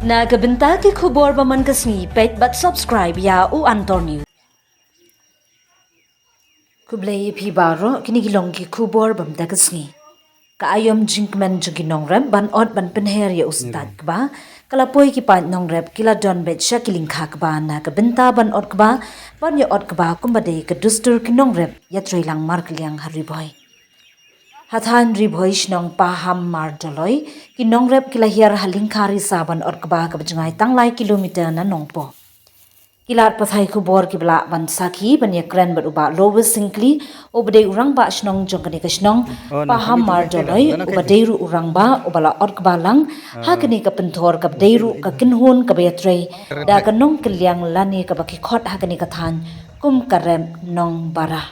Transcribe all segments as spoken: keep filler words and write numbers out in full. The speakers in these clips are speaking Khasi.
Na ka bynta ki khubor ba man ka sngi, peit bad subscribe ïa U Antor News. Khublei ïa phi baroh, kine ki long ki khubor ba mynta ka sngi. Ka aïom jingkmen jong ki nongrep ban ot ban pynher ïa u stad kba, ka la poi ki paid nongrep ki la don beit sha ki lyngkha kba na ka bynta ban ot kba, ban ïa ot kba kumba dei ka dustur ki nongrep ïatreilang markylliang ha Ri Bhoi. Ha thaiñ Ri Bhoi shnong Pahammardoloi, ki nongrep ki la hiar ha lyngkha risa ban ot kba kaba jngai tang lai kilometer na Nongpoh. Ki lad pathai khubor kiba lah ban sakhi ban ïakren bad u Bah Lois Syngkli, uba dei u rangbah shnong jong kane ka shnong Pahammardoloi, uba dei ruh u rangbah uba la ot kba lang ha kane ka pynthor kaba dei ruh ka kynhun kaba ïatrei da ka nongkylliang lane kaba ki khot ha kane ka thaiñ kum ka rep nongbara.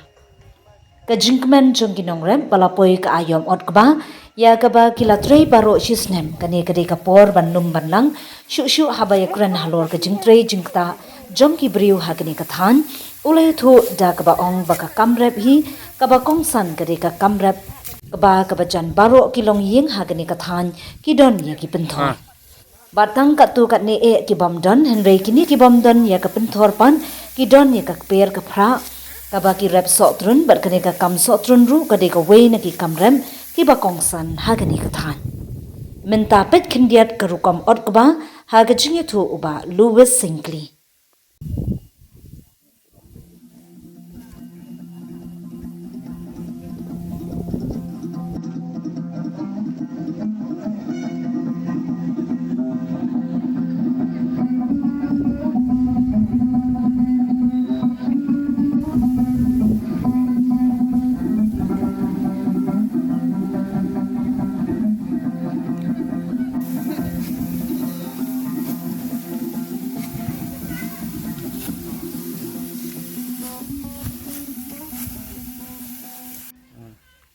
Ka jingkmen jong ki nongrep ba la poi ka aïom ot kba ïa kaba ki la trei baroh shisnem, kane ka dei ka por ban lum ban lang shuh shuh haba ïakren halor ka jingtrei jingktah jong ki briew ha kane ka thaiñ. U la ïathuh da kaba ong ba ka kam rep hi kaba kongsan ka dei ka kam rep kba, kaba jan baroh ki longïing ha kane ka thaiñ ki don ïa ki pynthor. Bad tang katto katne eh ki bym don, hynrei kine ki bym don ïa ka pynthor pat ki don ïa ka kper ka phrah kaba ki rep sohtrun, bad kane ka kam sohtrun ruh ka dei kawei na ki kam rep kiba kongsan ha kane ka thaiñ. Mynta peit khyndiat ka rukom ot kba ha ka jingïathuh u Bah Lois Syngkli.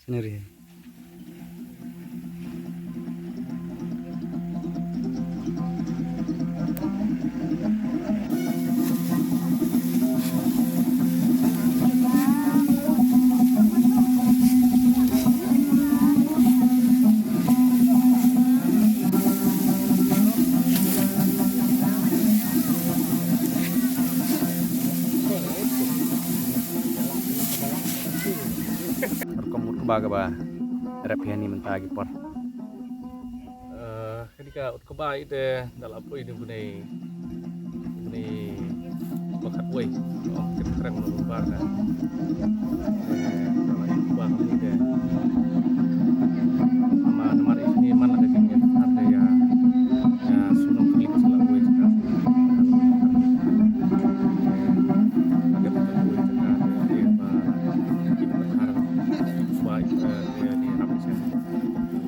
Scenery. Rukom ot kba kaba rep ïa ni mynta ki por. Eh, kane ka ot kba ite da la poi ni bnai, bnai ba khatwei. Ong kit kreng November ka. Eh, da la ot kba kane te. Ama namar ine man la ka jingïathar te ïa, ïa shnong Kylliang sa la wei jaka. Eh, ka dep ka wei jaka te, eh, ba ïathar ot kba ite, eh, ni rap isen.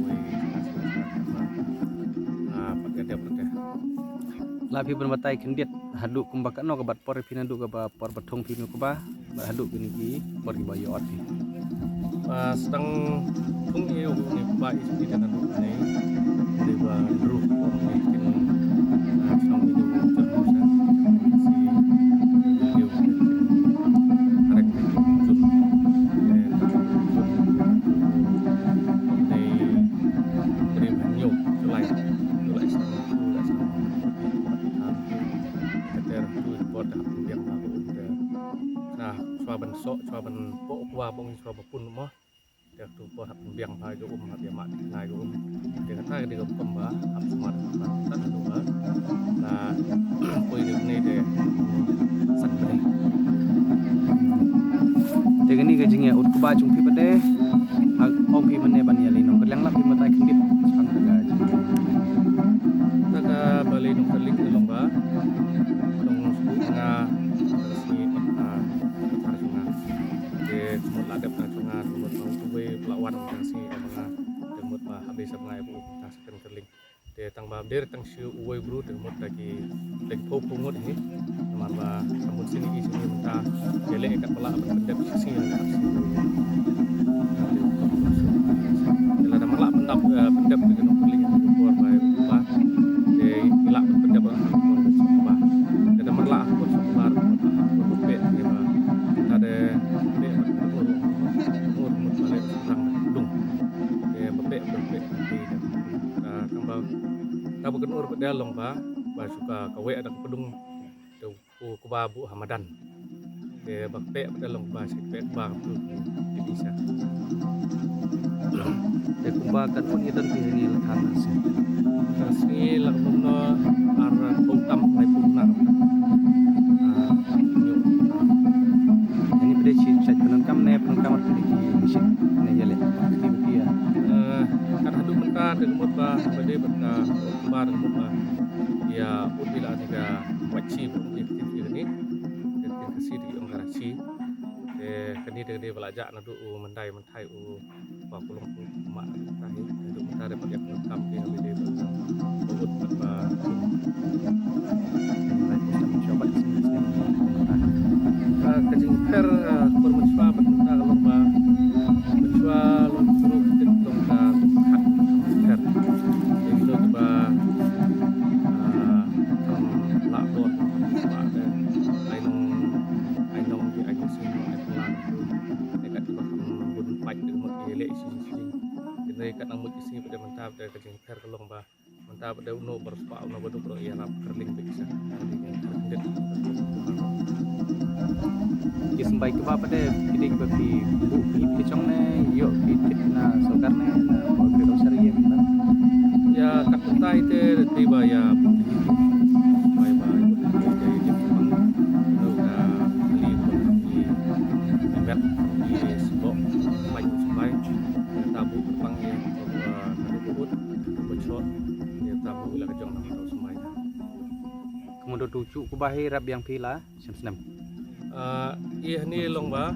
Wei jaka sa la, ah, pat ka dep te. La phi ban batai khyndiat haduh kumba kano ka bad por phi naduh kaba por ba thung phi ïa u kba bad haduh kine ki por kiba ïa ot phi. Ba sdang thung ïa u kba i sdang naduh ne. Dei ba ruh ong ne kin, ah, sdang ïa u jadu sa. Si ïa u kin arek ne jun. Eh, jun. Dei dei ban ïa u July. July sdang, July sdang. Kater tu bor da hap pynbiang ba ko um te. Sa shuwa ban soh, shuwa ban poh kba bong shuwa ba pun mo. Te tu bor hap pynbiang ba ko um, hap ïa mad na ko um. Te kata ka dei ka rukom ba hap sumar ba ta ka dei ba. Na poi dei ne te san bnai. Te kane ka jingïa ot kba jong phi pat de. Ong phi mynne ban ïa lei nongkylleng, la phi mynta khyndiat shaphang ka jingïa. Kata ba lei nongkylleng ka long ba long sku nga, ka sngi pat ka kar jong nga. Te mut la dep ka jong nga, te mut ba uwei la wan ka sngi ka ba nga, te mut ba habis ba nga ïa ba u ta second kylleng. Te tang ba dei tang shu uwei bru te mut da ki dei phew phew ngut hi. Namar ba ka mut sini ki sini mynta ki leh kat ba lah ban pyndep shisha ne kat sini. Te lada mar lah pyndep, eh, pyndep te ki nongkylleng ki por ba ba te ki lah ban pyndep ha ka por ba suk ba. Te lada mar lah ha ka por suk ba, ha ka por ba peh te ba. Te lada peh ba peh ba peh ba peh ba peh. Te ba peh ba peh. Te tang ba Kaba kynur pat de long ba Shuka ka wei ada ka pdung. Te u kba buh ha madan. Te ba kpek ba long ba sik pek ba ka pdung. Jadi sa. Te kumba katno ngi don phi ha ngi la than na sngi? Than na sngi la ka bun no ar phew tam lai phew na. Ah, nyu. Ini pdei shi sha pyndonkam ne pyndonkam ar pdei ki machine ne ïa leh ki pia. Eh, kat haduh mynta te ka mut ba pdei ba ka ba ka mut ba ïa ut ila ni ka wait shi ba ni ki ni. Te ki ka shi te ki ong ka shi. Te kani te ka dei ba la jak naduh u Mandai. Hai u ba ku long ku ma ta hi. Hai u ta de pat ïa ku kam ki ha bide ba. Ba ut pat ba. Hai ku sam shabat sini sini. Ah, ka jingpher, ah, por mynshwa pat mynta ka long ba. Mynshwa long suru kitit long ka khat pher. Ïa ki long ba. Ah, kam lah bor. Ba de. Ai nong, ai nong ki ai nong sini ai pulang tu. Kat ba kam bun pait de mut ki leh sini. Kine kat nang mut ki sngi ba dei mynta ba dei ka jingpher ka long ba mynta ba dei uno bar spah uno ba duk ro ïa rap kerling ba isa. Ki symbai kiba ba dei ki dei kiba ki buh ki phi chong ne ïoh ki tip na sorkar ne na ba ki ro sar ïa mynta. Ïa kat mynta ite dei ba ïa buh ki symbai ba ïa buh ki dei dei pang. Ro ka li ba ki met ki sbok. Bañ sbai ta bu pang ïa ka bu ut bu chot ïa ta bu ila ka jong na ta sbai. Kemudian tu chu ku bahi rap yang pila sem snem. Ah, ïa ni long ba,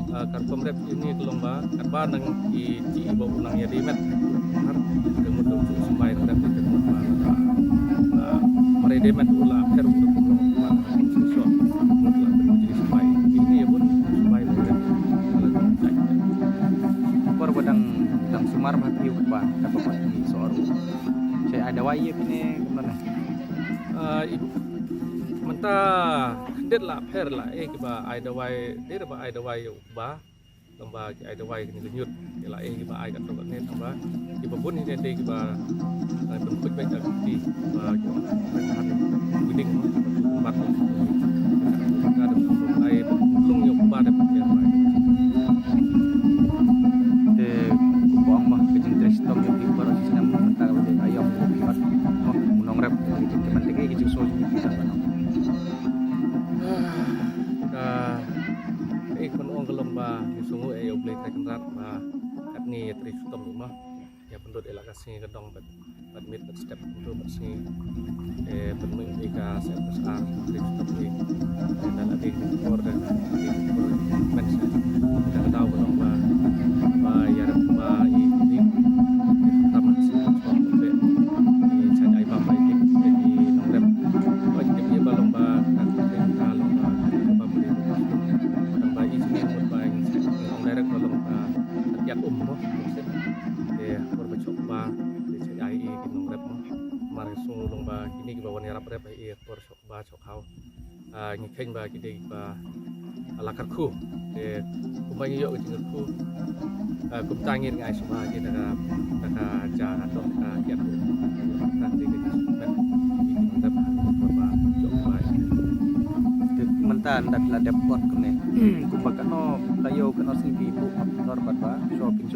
ah, kan pom rep ïa ni long ba kat ba nang i ti ba u nang ïa di met. Har kemudian tu chu sbai rep ïa kemudian ba. Ah, mari di met u la pher u long ba. Shisha, mut la pynjri sbai. Ini ya pun sbai mut la jong jai. Por ba dang, dang sumar ma ki u kpa, ka ba pat ki sor. Sai ai dawai ya pine kumno ne? Ah, i, mynta khyndiat la pher la, eh, kiba ai dawai, dei ba ai dawai ya u kpa. Tang ba ki ai dawai kine ki ñiut, ki la eh kiba ai katto katne tang ba kiba bun hi ne dei kiba, eh, pynkhot beit da ka kti ba ki ong pynhan wedding mo, ba ki pynbat mo. Ka da pynkhot ai pynlong ïa u kpa da pynkhot ai. Te kumba ong mo ka jingtrei shitom ïa u kpa ba shisnem mynta ka ba dei ka ïong u kpa mo, u nongrep ki jingkmen te ki jingsngew jingkmen. Ka Ka ei khun ong ka long ba ngi sngew ïa U Blei Trai Kynrad ba katne ïa trei shitom ïa ma. Ïa pynlut ïa la ka sngi ka dong bad, bad miet bad step kumto bad sngi. Te pynmih ïa ka sep ka sar trei shitom ïa. Te na la dei ka por da dei ka por men sa. Ka daw ka long ba, ba ïa rep ba i di. Te tam ha sngi ka por ba be. Ïa sa ai bam ai dik ïa ki nongrep. Ba ïa ba long ba ka long ba ka bam dik. Tang ba i sini mut ba i sa ong direct ba long ba ka kiat um mo. Te por ba chok ba te sa ai i ki nongrep mo. Mar so long ba kini ki ba wan ïarap rep i por chok ba chok haw. Ah, ngi kheiñ ba ki dei ba la kyrkhu. Te kumba ngi ïoh ka jingkyrkhu. Ah, kumta ngin ngai shuwa ki da ka, da ka ja ka dok ka kiat. Ka dei ka jingkyrkhu. Ki dei ba jok ba. Te mynta nda la dep kot kane. Kumba kano la ïoh kano sngewthuh ap nor bad ba sho pynjok.